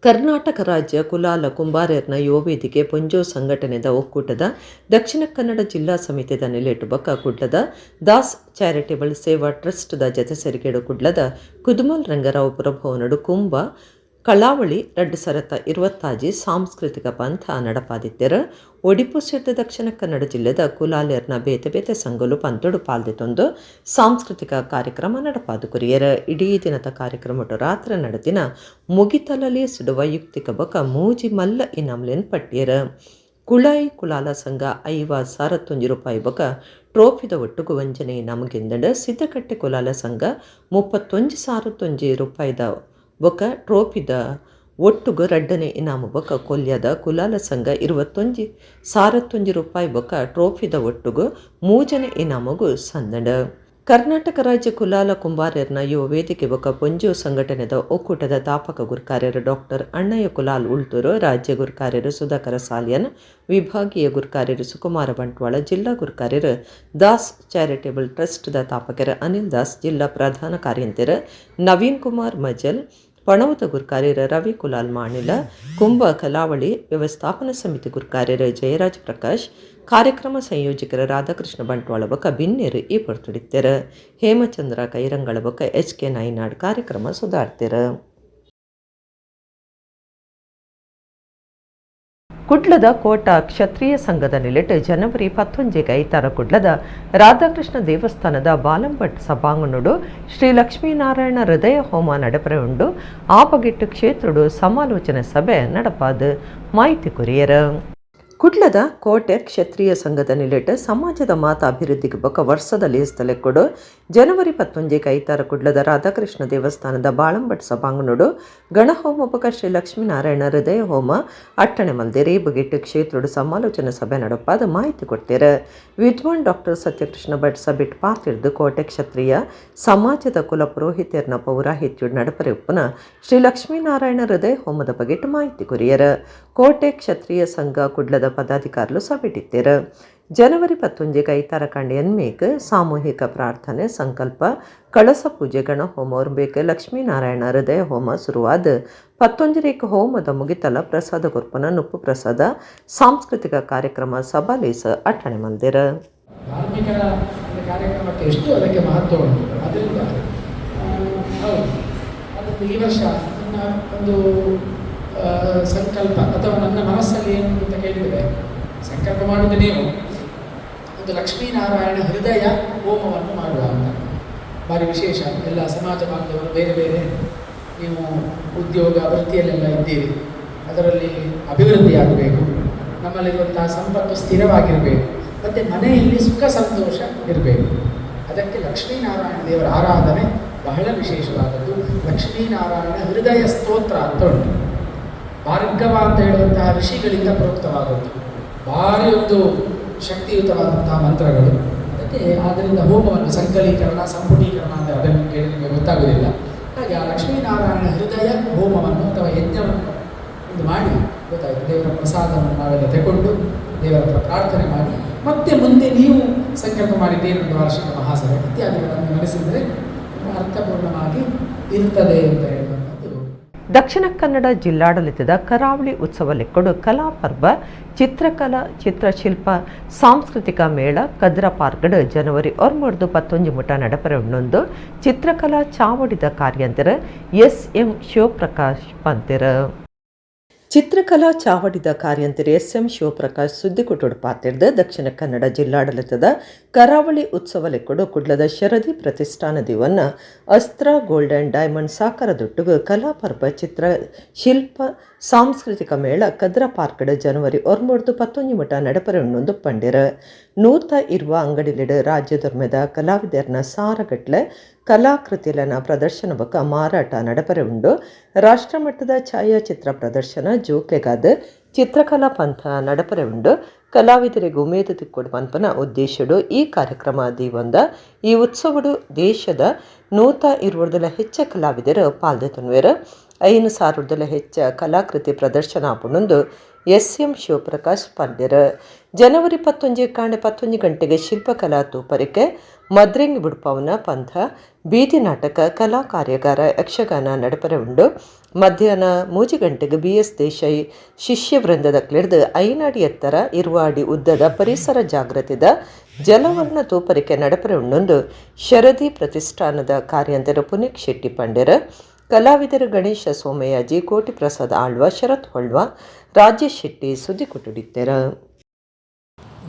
ಕರ್ನಾಟಕ ರಾಜ್ಯ ಕುಲಾಲ ಕುಂಬಾರೆರ್ನ ಯುವ ವೇದಿಕೆ ಪೊಂಜೋ ಸಂಘಟನೆದ ಒಕ್ಕೂಟದ ದಕ್ಷಿಣ ಕನ್ನಡ ಜಿಲ್ಲಾ ಸಮಿತಿದ ನೆಲೆಟು ಬೊಕ್ಕ ಕುಡ್ಲದ ದಾಸ್ ಚಾರಿಟೇಬಲ್ ಸೇವಾ ಟ್ರಸ್ಟ್ದ ಜತೆ ಸೇರಿಕೆಡು ಕುಡ್ಲದ ಕುದುಮಲ್ ರಂಗರಾವ್ ಪುರಭವನಡು ಕುಂಭ ಕಳಾವಳಿ 2026 ಸಾಂಸ್ಕೃತಿಕ ಪಂಥ ನಡಪಾದಿತ್ತೆರ್. ಒಡಿಪು ಸೇರ್ದ ದಕ್ಷಿಣ ಕನ್ನಡ ಜಿಲ್ಲೆದ ಕುಲಾಲೆರ್ನ ಬೇತೆ ಬೇತೆ ಸಂಘಲು ಪಂತೊಡು ಪಾಲ್ದಿತ್ತೊಂದು ಸಾಂಸ್ಕೃತಿಕ ಕಾರ್ಯಕ್ರಮ ನಡಪಾದು ಕೊರಿಯರ್. ಇಡೀ ದಿನದ ಕಾರ್ಯಕ್ರಮ ರಾತ್ರಿ ನಡೆದಿನ ಮುಗಿತಲಲ್ಲಿ ಸಿಡುವ ವೈಯಕ್ತಿಕ ಬೊಕ್ಕ ಮೂಜಿ ಮಲ್ಲ ಇನಾಮ್ಲೆನ್ ಪಟ್ಟಿಯರ್. ಕುಳಾಯಿ ಕುಲಾಲ ಸಂಘ 50,001 ರೂಪಾಯಿ ಬೊಕ್ಕ ಟ್ರೋಫಿದ ಒಟ್ಟುಗು ವಂಚನೆ ಇನಾಮು ಗೆಂದಂಡು. ಸಿದ್ದಕಟ್ಟೆ ಕುಲಾಲ ಸಂಘ 31,001 ರೂಪಾಯಿದ ಬೊಕ್ಕ ಟ್ರೋಫಿದ ಒಟ್ಟುಗು ರಡ್ಡನೆ ಇನಾಮು ಬೊಕ್ಕ ಕೊಲ್ಯದ ಕುಲಾಲ ಸಂಘ 21,001 ರೂಪಾಯಿ ಬೊಕ್ಕ ಟ್ರೋಫಿದ ಒಟ್ಟುಗು ಮೂಜನೆ ಇನಾಮುಗು ಸಂದಂಡ. ಕರ್ನಾಟಕ ರಾಜ್ಯ ಕುಲಾಲ ಕುಂಬಾರೆರ್ನ ಯುವ ವೇದಿಕೆ ಬೊಕ್ಕ ಪೊಂಜೋ ಸಂಘಟನೆದ ಒಕ್ಕೂಟದ ತಾಪಕ ಗುರ್ಕಾರ್ಯರು ಡಾಕ್ಟರ್ ಅಣ್ಣಯ್ಯ ಕುಲಾಲ್ ಉಳ್ತೂರು, ರಾಜ್ಯ ಗುರ್ಕಾರ್ಯರು ಸುಧಾಕರ ಸಾಲಿಯನ್, ವಿಭಾಗೀಯ ಗುರ್ಕಾರ್ಯರು ಸುಕುಮಾರ ಬಂಟ್ವಾಳ, ಜಿಲ್ಲಾ ಗುರ್ಕಾರ್ಯರು ದಾಸ್ ಚಾರಿಟೇಬಲ್ ಟ್ರಸ್ಟ್ದ ತಾಪಕರು ಅನಿಲ್ ದಾಸ್, ಜಿಲ್ಲಾ ಪ್ರಧಾನ ಕಾರ್ಯಂತೆರು ನವೀನ್ ಕುಮಾರ್ ಮಜಲ್, ಪಣವುತ ಗುರ್ಕಾರ್ಯರ ರವಿ ಕುಲಾಲ್ ಮಾಣಿಲ, ಕುಂಭ ಕಲಾವಳಿ ವ್ಯವಸ್ಥಾಪನಾ ಸಮಿತಿ ಗುರ್ಕಾರ್ಯರ ಜಯರಾಜ್ ಪ್ರಕಾಶ್, ಕಾರ್ಯಕ್ರಮ ಸಂಯೋಜಕರ ರಾಧಾಕೃಷ್ಣ ಬಂಟ್ವಾಳ ಬೊಕ್ಕ ಬಿನ್ನೇರು ಈ ಪೊರ್ತುಡಿತ್ತೆರ್. ಹೇಮಚಂದ್ರ ಕೈರಂಗಳ ಬೊಕ್ಕ ಎಚ್ ಕೆ ನಾಯ್ನಾಡ್ ಕಾರ್ಯಕ್ರಮ ಸುಧಾರ್ತೆರ್. ಕುಡ್ಲದ ಕೋಟ ಕ್ಷತ್ರಿಯ ಸಂಘದ ನಿಲೆಟ್ ಜನವರಿ 19 ಐತಾರ ಕುಡ್ಲದ ರಾಧಾಕೃಷ್ಣ ದೇವಸ್ಥಾನದ ಬಾಲಂಭಟ್ ಸಭಾಂಗಣಡು ಶ್ರೀ ಲಕ್ಷ್ಮೀನಾರಾಯಣ ಹೃದಯ ಹೋಮ ನಡಪರೆ ಉಂಡು. ಆ ಬಗೆಟ್ಟು ಕ್ಷೇತ್ರಡು ಸಮಾಲೋಚನೆ ಸಭೆ ನಡಪಾದ ಮಾಹಿತಿ ಕೊರಿಯರ್. ಕುಡ್ಲದ ಕೋಟೆ ಕ್ಷತ್ರಿಯ ಸಂಘದ ನಿಲೆಟ್ ಸಮಾಜದ ಮಾತ ಅಭಿವೃದ್ಧಿಗೆ ಬೊಕ್ಕ ವರ್ಷದ ಲೇಸ್ತಲೆಕ್ಕೊಡು ಜನವರಿ 19 ಐತಾರ ಕುಡ್ಲದ ರಾಧಾಕೃಷ್ಣ ದೇವಸ್ಥಾನದ ಬಾಳಂಭಟ್ ಸಭಾಂಗಣಡು ಗಣಹೋಮ ಬೊಕ್ಕ ಶ್ರೀ ಲಕ್ಷ್ಮೀನಾರಾಯಣ ಹೃದಯ ಹೋಮ ಅಟ್ಟಣೆ ಮಲ್ದೇರಿ ಬಗೆಟ್ಟು ಕ್ಷೇತ್ರಡು ಸಮಾಲೋಚನೆ ಸಭೆ ನಡಪಾದ ಮಾಹಿತಿ ಕೊಡ್ತೀರ. ವಿದ್ವಾನ್ ಡಾಕ್ಟರ್ ಸತ್ಯಕೃಷ್ಣ ಭಟ್ ಸಬಿಟ್ ಪಾತಿರ್ದು ಕೋಟೆ ಕ್ಷತ್ರಿಯ ಸಮಾಜದ ಕುಲ ಪುರೋಹಿತರ್ನ ಪೌರಾಹಿತ್ಯು ನಡಪರೆ ಉಪ್ಪುನ ಶ್ರೀ ಲಕ್ಷ್ಮೀನಾರಾಯಣ ಹೃದಯ ಹೋಮದ ಬಗೆಟ್ಟು ಮಾಹಿತಿ ಕೊರಿಯರ್. ಕೋಟೆ ಕ್ಷತ್ರಿಯ ಸಂಘ ಕುಡ್ಲದ ಪದಾಧಿಕಾರಿಗಳು ಸಭೆಟಿತ್ತೆರ್. ಜನವರಿ 19 ಐತಾರ ಕಂಡ ಎನ್ಮೇಕ್ ಸಾಮೂಹಿಕ ಪ್ರಾರ್ಥನೆ, ಸಂಕಲ್ಪ, ಕಳಸ ಪೂಜೆ, ಗಣಹೋಮ ಒರ್ಬೇಕ್ ಲಕ್ಷ್ಮೀನಾರಾಯಣ ಹೃದಯ ಹೋಮ ಶುರುವಾದ 19 ಹೋಮದ ಮುಗಿತಲ ಪ್ರಸಾದ ಕೊರ್ಪನ ನುಪ್ಪು ಪ್ರಸಾದ ಸಾಂಸ್ಕೃತಿಕ ಕಾರ್ಯಕ್ರಮ ಸಭಾಲೇಸ ಅಟ್ಟಣೆ ಮಲ್ದಿರ. ಧಾರ್ಮಿಕ ಕಾರ್ಯಕ್ರಮಕ್ಕೆ ಎಷ್ಟು ಅದಕ್ಕೆ ಮಹತ್ವ ಉಂಟು. ಅದರಿಂದ ಹೌದು, ಅದೊಂದು ಈ ವರ್ಷ ನನ್ನ ಒಂದು ಸಂಕಲ್ಪ ಅಥವಾ ನನ್ನ ಮನಸ್ಸಲ್ಲಿ ಏನು ಅಂತ ಕೇಳಿದರೆ, ಸಂಕಲ್ಪ ಮಾಡುವುದು ನೀವು ಒಂದು ಲಕ್ಷ್ಮೀನಾರಾಯಣ ಹೃದಯ ಹೋಮವನ್ನು ಮಾಡುವ ಅಂತ ಭಾರಿ ವಿಶೇಷ. ಎಲ್ಲ ಸಮಾಜ ಬಾಂಧವರು ಬೇರೆ ಬೇರೆ ನೀವು ಉದ್ಯೋಗ ವೃತ್ತಿಯಲ್ಲೆಲ್ಲ ಇದ್ದೀರಿ, ಅದರಲ್ಲಿ ಅಭಿವೃದ್ಧಿಯಾಗಬೇಕು, ನಮ್ಮಲ್ಲಿರುವಂತಹ ಸಂಪತ್ತು ಸ್ಥಿರವಾಗಿರಬೇಕು, ಮತ್ತು ಮನೆಯಲ್ಲಿ ಸುಖ ಸಂತೋಷ ಇರಬೇಕು. ಅದಕ್ಕೆ ಲಕ್ಷ್ಮೀನಾರಾಯಣ ದೇವರ ಆರಾಧನೆ ಬಹಳ ವಿಶೇಷವಾದದ್ದು. ಲಕ್ಷ್ಮೀನಾರಾಯಣ ಹೃದಯ ಸ್ತೋತ್ರ ಅಂತ ಉಂಟು, ಭಾರ್ಗವ ಅಂತ ಹೇಳುವಂತಹ ಋಷಿಗಳಿಂದ ಪ್ರೋಕ್ತವಾದದ್ದು, ಭಾರಿ ಒಂದು ಶಕ್ತಿಯುತವಾದಂತಹ ಮಂತ್ರಗಳು. ಅದಕ್ಕೆ ಆದ್ದರಿಂದ ಹೋಮವನ್ನು ಸಂಕಲೀಕರಣ ಸಂಪುಟೀಕರಣ ಅಂದರೆ ಅದನ್ನು ಕೇಳಿ ನಿಮಗೆ ಗೊತ್ತಾಗುವುದಿಲ್ಲ. ಹಾಗೆ ಆ ಲಕ್ಷ್ಮೀನಾರಾಯಣ ಹೃದಯ ಹೋಮವನ್ನು ಅಥವಾ ಯಜ್ಞವನ್ನು ಒಂದು ಮಾಡಿ ಗೊತ್ತಾಯಿತು, ದೇವರ ಪ್ರಸಾದವನ್ನು ನಾವೆಲ್ಲ ತಗೊಂಡು ದೇವರ ಹತ್ರ ಪ್ರಾರ್ಥನೆ ಮಾಡಿ ಮತ್ತೆ ಮುಂದೆ ನೀವು ಸಂಕಲ್ಪ ಮಾಡಿದ್ದೇನೊಂದು ವಾರ್ಷಿಕ ಮಹಾಸಭೆ ಇತ್ಯಾದಿಗಳನ್ನು ನಡೆಸಿದರೆ ಅರ್ಥಪೂರ್ಣವಾಗಿ ಇರ್ತದೆ ಅಂತ ಹೇಳುವಂಥದ್ದು. ದಕ್ಷಿಣ ಕನ್ನಡ ಜಿಲ್ಲಾಡಳಿತದ ಕರಾವಳಿ ಉತ್ಸವ ಲೆಕ್ಕಡು ಕಲಾಪರ್ವ, ಚಿತ್ರಕಲಾ, ಚಿತ್ರಶಿಲ್ಪ, ಸಾಂಸ್ಕೃತಿಕ ಮೇಳ ಕದ್ರ ಪಾರ್ಕ್ಡ್ ಜನವರಿ 9 19 ಮುಟ ನಡಪರೆ ಉಣ್ಣೊಂದು ಚಿತ್ರಕಲಾ ಚಾವಡಿದ ಕಾರ್ಯಂತರ ಎಸ್ ಎಂ ಶಿವಪ್ರಕಾಶ್ ಪಂತೆರ. ಚಿತ್ರಕಲಾ ಚಾವಡಿದ ಕಾರ್ಯಂತರ ಎಸ್ ಎಂ ಶಿವಪ್ರಕಾಶ್ ಸುದ್ದಿಕೊಟ್ಟುಡು ಪಾತಿರ್ದ ದಕ್ಷಿಣ ಕನ್ನಡ ಜಿಲ್ಲಾಡಳಿತದ ಕರಾವಳಿ ಉತ್ಸವ ಲೆಕ್ಕಡು ಕುಡ್ಲದ ಶರದಿ ಪ್ರತಿಷ್ಠಾನ ದಿವನ್ನ ಅಸ್ತ್ರ gold and diamond ಸಾಕರದೊಟ್ಟುಗು ಕಲಾಪರ್ವ, ಚಿತ್ರ ಶಿಲ್ಪ, ಸಾಂಸ್ಕೃತಿಕ ಮೇಳ ಕದ್ರ ಪಾರ್ಕ್ಡ್ ಜನವರಿ 9 11 ಮಟ ನಡಪರೆ ಉಂಡು ಪಂಡೆರ್. 120 ಅಂಗಡಿಲಿಡ್ ರಾಜ್ಯದೊರ್ಮೆದ ಕಲಾವಿದರ್ನ ಸಾರಗಟ್ಲೆ ಕಲಾಕೃತಿಲನ ಪ್ರದರ್ಶನ ಬೊಕ್ಕ ಮಾರಾಟ ನಡಪರೆ ಉಂಡು. ರಾಷ್ಟ್ರಮಟ್ಟದ ಛಾಯಾಚಿತ್ರ ಪ್ರದರ್ಶನ ಜೋಕ್ಲೆಗಾದ ಚಿತ್ರಕಲಾ ಪಂಥ ನಡಪರೆ ಉಂಡು. ಕಲಾವಿದರಿಗೆ ಉಮೇದು ತಿಕ್ಕೊಡು ಪನ್ಪನ ಉದ್ದೇಶಡು ಈ ಕಾರ್ಯಕ್ರಮ ದೀವಂದ. ಈ ಉತ್ಸವಡು ದೇಶದ 120 ಹೆಚ್ಚ ಕಲಾವಿದರು ಪಾಲ್ದೆತೊನ್ವೆರ್. 5,000 ಹೆಚ್ಚ ಕಲಾಕೃತಿ ಪ್ರದರ್ಶನ ಆಪುಂಡು ಎಸ್ ಎಂ ಶಿವಪ್ರಕಾಶ್ ಪಂಡೆರ್. ಜನವರಿ 11 ಕಾಂಡೆ 11 ಗಂಟೆಗೆ ಶಿಲ್ಪಕಲಾ ತೂಪರಿಕೆ, ಮದ್ರೆಂಗಿ ಬುಡ್ಪವನ ಪಂಥ, ಬೀದಿ ನಾಟಕ, ಕಲಾ ಕಾರ್ಯಾಗಾರ, ಯಕ್ಷಗಾನ ನಡಪರೆ ಉಂಡು. ಮಧ್ಯಾಹ್ನ 3 ಗಂಟೆಗೆ ಬಿ ಎಸ್ ದೇಸಾಯಿ ಶಿಷ್ಯ ವೃಂದದ ಕ್ಲಿಡ್ದು 5 ಅಡಿ ಎತ್ತರ 20 ಅಡಿ ಉದ್ದದ ಪರಿಸರ ಜಾಗೃತಿದ ಜಲವರ್ಣ ತೂಪರಿಕೆ ನಡಪರೆ ಉಂಡೊಂದು ಶರದಿ ಪ್ರತಿಷ್ಠಾನದ ಕಾರ್ಯಂತರ ಪುನೀತ್ ಶೆಟ್ಟಿ ಪಂಡೆರ್. ಕಲಾವಿದರು ಗಣೇಶ ಸೋಮಯಾಜಿ, ಕೋಟಿ ಪ್ರಸಾದ್ ಆಳ್ವ, ಶರತ್ ಹೊಳ್ವ, ರಾಜೇಶ್ ಶೆಟ್ಟಿ ಸುದ್ದಿ ಕೊಟ್ಟುಡಿತ್ತಾರೆ.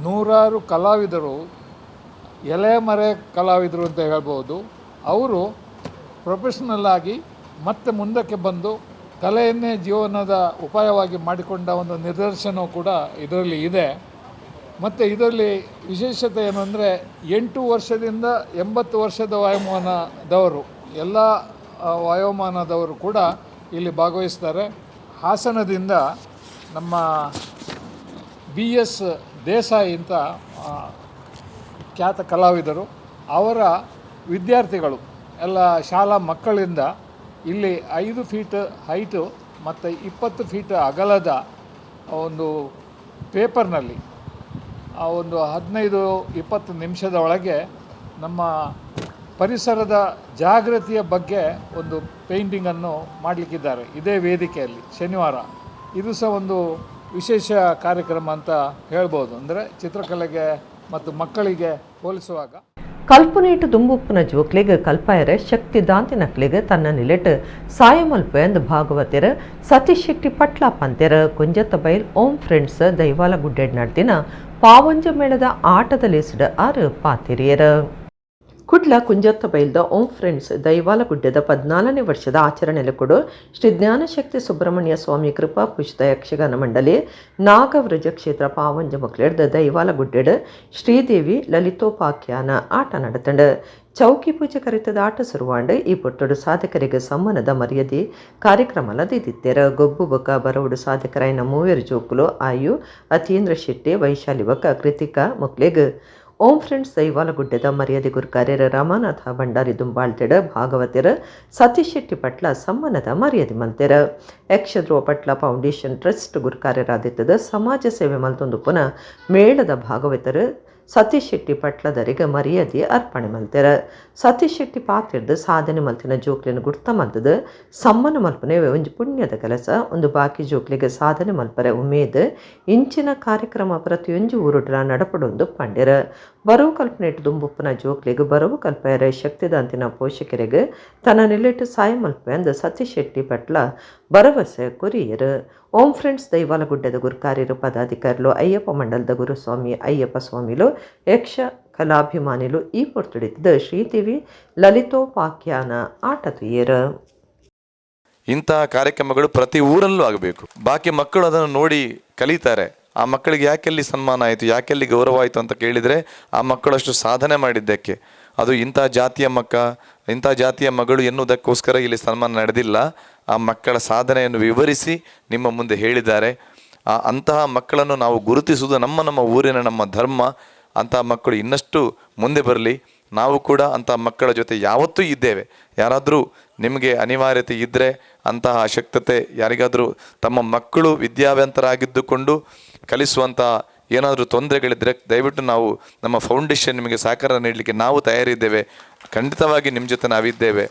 ನೂರಾರು ಕಲಾವಿದರು, ಎಲೆ ಮರೆ ಕಲಾವಿದರು ಅಂತ ಹೇಳ್ಬೋದು, ಅವರು ಪ್ರೊಫೆಷನಲ್ ಆಗಿ ಮತ್ತೆ ಮುಂದಕ್ಕೆ ಬಂದು ಕಲೆಯನ್ನೇ ಜೀವನದ ಉಪಾಯವಾಗಿ ಮಾಡಿಕೊಂಡ ಒಂದು ನಿದರ್ಶನವೂ ಕೂಡ ಇದರಲ್ಲಿ ಇದೆ. ಮತ್ತು ಇದರಲ್ಲಿ ವಿಶೇಷತೆ ಏನು ಅಂದರೆ 8 ವರ್ಷದಿಂದ 80 ವರ್ಷದ ವಯೋಮಾನದವರು, ಎಲ್ಲ ವಯೋಮಾನದವರು ಕೂಡ ಇಲ್ಲಿ ಭಾಗವಹಿಸ್ತಾರೆ. ಹಾಸನದಿಂದ ನಮ್ಮ ಬಿ ಎಸ್ ದೇಸಾಯಿ ಅಂತ ಖ್ಯಾತ ಕಲಾವಿದರು, ಅವರ ವಿದ್ಯಾರ್ಥಿಗಳು ಎಲ್ಲ ಶಾಲಾ ಮಕ್ಕಳಿಂದ ಇಲ್ಲಿ 5 ಫೀಟ್ ಹೈಟು ಮತ್ತು 20 ಫೀಟ್ ಅಗಲದ ಒಂದು ಪೇಪರ್ನಲ್ಲಿ ಆ ಒಂದು 15-20 ನಿಮಿಷದ ಒಳಗೆ ನಮ್ಮ ಪರಿಸರದ ಜಾಗೃತಿಯ ಬಗ್ಗೆ ಒಂದು ಪೇಂಟಿಂಗನ್ನು ಮಾಡಲಿಕ್ಕಿದ್ದಾರೆ ಇದೇ ವೇದಿಕೆಯಲ್ಲಿ ಶನಿವಾರ. ಇದು ಸಹ ಒಂದು ವಿಶೇಷ ಕಾರ್ಯಕ್ರಮ ಅಂತ ಹೇಳ್ಬೋದು, ಅಂದರೆ ಚಿತ್ರಕಲೆಗೆ ಮತ್ತು ಮಕ್ಕಳಿಗೆ ಹೋಲಿಸುವಾಗ. ಕಲ್ಪನೇಟು ದುಂಬುಪ್ಪನ ಜೋಕ್ಲೆಗ್ ಕಲ್ಪಾಯರ ಶಕ್ತಿ ದಾಂತಿನಕ್ಲೆಗ್ ತನ್ನ ನಿಲೆಟ್ ಸಾಯಮಲ್ಪ ಎಂದು ಭಾಗವತೆರ ಸತೀಶ್ ಶೆಟ್ಟಿ ಪಟ್ಲ ಪಂತೆರ. ಕುಂಜತ್ತಬೈಲ್ ಓಂ ಫ್ರೆಂಡ್ಸ್ ದೈವಾಲ ಗುಡ್ಡೆಡ್ ನಡ್ದಿನ ಪಾವಂಜ ಮೇಳದ ಆಟದ ಲೇಸಿಡ ಆರು ಪಾತಿರಿಯರ. ಕುಡ್ಲ ಕುಂಜತ್ತಬೈಲ್ದ ಓಂ ಫ್ರೆಂಡ್ಸ್ ದೈವಾಲಗುಡ್ಡೆದ 14ನೇ ವರ್ಷದ ಆಚರಣೆಯಲ್ಲಿ ಕೂಡ ಶ್ರೀ ಜ್ಞಾನಶಕ್ತಿ ಸುಬ್ರಹ್ಮಣ್ಯ ಸ್ವಾಮಿ ಕೃಪಾ ಪುಷ್ಪ ಯಕ್ಷಗಾನ ಮಂಡಳಿ ನಾಗವೃಜ ಕ್ಷೇತ್ರ ಪಾವಂಜ ಮಕ್ಳೆಡ್ದ ದೈವಾಲಗುಡ್ಡೆಡ್ ಶ್ರೀದೇವಿ ಲಲಿತೋಪಾಖ್ಯಾನ ಆಟ ನಡೆತಂಡ. ಚೌಕಿ ಪೂಜೆ ಕರಿತದ ಆಟ ಸುರುವಾಂಡ್ ಈ ಪೊಟ್ಟಡು ಸಾಧಕರಿಗೆ ಸಮ್ಮಾನದ ಮರ್ಯಾದೆ ಕಾರ್ಯಕ್ರಮ ದಿತ್ತಿರ. ಗೊಬ್ಬು ಬೊಕ್ಕ ಬರವಡು ಸಾಧಕರಾಯನ ಮೂವೇರು ಜೋಕುಲು ಆಯು ಅತೀಂದ್ರ ಶೆಟ್ಟಿ, ವೈಶಾಲಿ ಬೊಕ್ಕ ಕೃತಿಕಾ ಮಕ್ಳೆಗ್ ಓಂ ಫ್ರೆಂಡ್ಸ್ ದೈವಾಲಗುಡ್ಡೆದ ಮರ್ಯಾದೆ ಗುರುಕಾರ್ಯರ ರಮಾನಾಥ ಭಂಡಾರಿ ದುಂಬಾಳ್ತೆಡ ಭಾಗವತರ ಸತೀಶ್ ಶೆಟ್ಟಿ ಪಟ್ಲ ಸಮ್ಮಾನದ ಮರ್ಯಾದೆ ಮಲ್ತೆರ. ಯಕ್ಷಧ್ರುವ ಪಟ್ಲ ಫೌಂಡೇಶನ್ ಟ್ರಸ್ಟ್ ಗುರುಕಾರ್ಯರಾದಿತ್ತದ ಸಮಾಜ ಸೇವೆ ಮಲ್ತೊಂದು ಪುನಃ ಮೇಳದ ಭಾಗವತರು ಸತೀಶ್ ಶೆಟ್ಟಿ ಪಟ್ಲದರಿಗೆ ಮರ್ಯಾದೆ ಅರ್ಪಣೆ ಮಲ್ತೆರ. ಸತೀಶ್ ಶೆಟ್ಟಿ ಪಾತಿರ್ದು ಸಾಧನೆ ಮಲ್ತಿನ ಜೋಕ್ಲಿನ ಗುರ್ತ ಮಲ್ತದ ಸಮ್ಮನ ಮಲ್ಪನೆ ಒಂಜಿ ಪುಣ್ಯದ ಕೆಲಸ. ಒಂದು ಬಾಕಿ ಜೋಕ್ಲಿಗೆ ಸಾಧನೆ ಮಲ್ಪರೆ ಉಮೇದ್ ಇಂಚಿನ ಕಾರ್ಯಕ್ರಮ ಪ್ರತಿಯೊಂಜಿ ಊರುಡ್ಲ ನಡಪಡೊಂದು ಪಂಡೆರ. ಬರವು ಕಲ್ಪನೆಟ್ಟು ದುಂಬುಪ್ಪನ ಜೋಕ್ಲಿಗೆ ಬರವು ಕಲ್ಪೆಯರೆ ಶಕ್ತಿದಾಂತಿನ ಪೋಷಕರಿಗೆ ತನ್ನ ನಿಲೆಟ್ಟು ಸಾಯ ಮಲ್ಪೆ ಅಂದ ಸತೀಶ್ ಶೆಟ್ಟಿ ಪಟ್ಲ ಭರವಸೆ ಕೊರಿಯರು. ಓಂ ಫ್ರೆಂಡ್ಸ್ ದೈವಾಲಗುಡ್ಡೆದ ಗುರುಕಾರ್ಯರು ಪದಾಧಿಕಾರಿಲು ಅಯ್ಯಪ್ಪ ಮಂಡಲದ ಗುರುಸ್ವಾಮಿ ಅಯ್ಯಪ್ಪ ಸ್ವಾಮಿಲು ಯಕ್ಷ ಕಲಾಭಿಮಾನಿಲು ಈ ಪೊರ್ತುಡಿದ್ದ ಶ್ರೀದೇವಿ ಲಲಿತೋಪಾಖ್ಯಾನ ಆಟ ತುಯ್ಯರು. ಇಂತಹ ಕಾರ್ಯಕ್ರಮಗಳು ಪ್ರತಿ ಊರಲ್ಲೂ ಆಗಬೇಕು. ಬಾಕಿ ಮಕ್ಕಳು ಅದನ್ನು ನೋಡಿ ಕಲಿತಾರೆ. ಆ ಮಕ್ಕಳಿಗೆ ಯಾಕೆಲ್ಲಿ ಸನ್ಮಾನ ಆಯಿತು, ಯಾಕೆಲ್ಲಿ ಗೌರವ ಆಯಿತು ಅಂತ ಕೇಳಿದರೆ ಆ ಮಕ್ಕಳಷ್ಟು ಸಾಧನೆ ಮಾಡಿದ್ದಕ್ಕೆ. ಅದು ಇಂಥ ಜಾತಿಯ ಮಕ್ಕ, ಇಂಥ ಜಾತಿಯ ಮಗಳು ಎನ್ನುವುದಕ್ಕೋಸ್ಕರ ಇಲ್ಲಿ ಸನ್ಮಾನ ನಡೆದಿಲ್ಲ. ಆ ಮಕ್ಕಳ ಸಾಧನೆಯನ್ನು ವಿವರಿಸಿ ನಿಮ್ಮ ಮುಂದೆ ಹೇಳಿದ್ದಾರೆ. ಆ ಅಂತಹ ಮಕ್ಕಳನ್ನು ನಾವು ಗುರುತಿಸುವುದು ನಮ್ಮ ನಮ್ಮ ಊರಿನ ನಮ್ಮ ಧರ್ಮ. ಅಂತಹ ಮಕ್ಕಳು ಇನ್ನಷ್ಟು ಮುಂದೆ ಬರಲಿ. ನಾವು ಕೂಡ ಅಂತಹ ಮಕ್ಕಳ ಜೊತೆ ಯಾವತ್ತೂ ಇದ್ದೇವೆ. ಯಾರಾದರೂ ನಿಮಗೆ ಅನಿವಾರ್ಯತೆ ಇದ್ದರೆ, ಅಂತಹ ಅಶಕ್ತತೆ ಯಾರಿಗಾದರೂ ತಮ್ಮ ಮಕ್ಕಳು ವಿದ್ಯಾವಂತರಾಗಿದ್ದುಕೊಂಡು ಕಲಿಸುವಂಥ ಏನಾದರೂ ತೊಂದರೆಗಳಿದ್ದರೆ ದಯವಿಟ್ಟು ನಾವು ನಮ್ಮ ಫೌಂಡೇಶನ್ ನಿಮಗೆ ಸಹಕಾರ ನೀಡಲಿಕ್ಕೆ ನಾವು ತಯಾರಿದ್ದೇವೆ. ಖಂಡಿತವಾಗಿ ನಿಮ್ಮ ಜೊತೆ ನಾವಿದ್ದೇವೆ.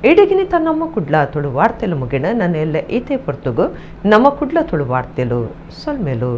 ಇಡಗಿನಿತ ನಮ್ಮ ಕುಡ್ಲ ತುಳು ವಾರ್ತೆಲು ಮುಗಿಣ ನನ್ನ ಎಲ್ಲ ಈತೆ ಪೊರ್ತುಗು ನಮ್ಮ ಕುಡ್ಲ ತುಳು ವಾರ್ತೆಲು ಸೊಲ್ಮೆಲು.